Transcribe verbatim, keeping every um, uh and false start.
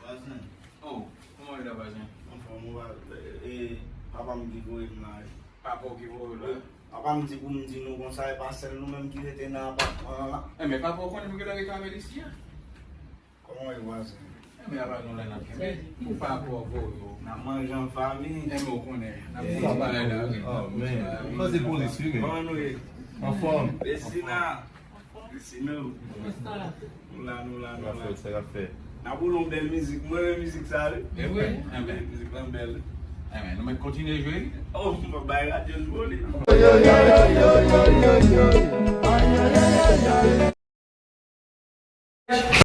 Vwazen. Oh, kòman w ye la, vwazen? Anfòm, ou pa, e, e, papa m ki voye m la, wi. Papa w ki voye w la? Wi. Papa m di pou m di nou konsa, e pa sèl nou menm ki rete nan apatman an la. Enben, papa w konnen nou genlè rete avè l isi a? Kòman w ye, vwazen? Enben, apa nou la n ap kenbe. Pou papa w voye w. N ap manje an fanmi. Enben, w konnen. N ap fè ti bagay la, wi. Oh, man. Pase polis, wi, men. Kòman nou ye? Anfòm. Besina. Besina. Nou la, nou la, nou la. Sa k ap fèt, sa k ap fèt. N ap woule yon bèl mizik. Mwen renmen mizik sa, wi. E vre? Enben. Mizik lan bèl. Enben, nou mèt kontinye jwe. Oh, m ap bay radyo l vole.